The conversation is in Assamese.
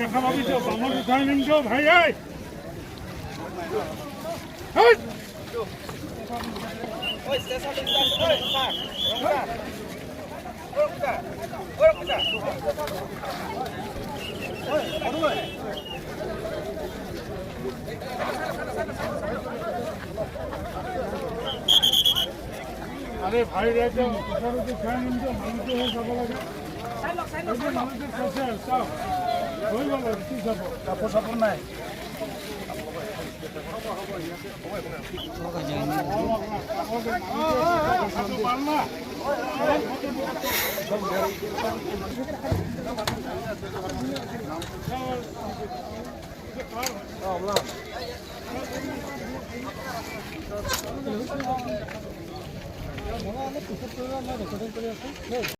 দেখা পাবি তো, বামন উঠাই নিম তো ভাই। আৰে ভাই, উঠাই নিম তো, মানুহটোহে চাব লাগে। মানুহটো চাইছে, চাওক, হৈ গ'ল আৰু কি চাব? কাপোৰ চাপোৰ নাই।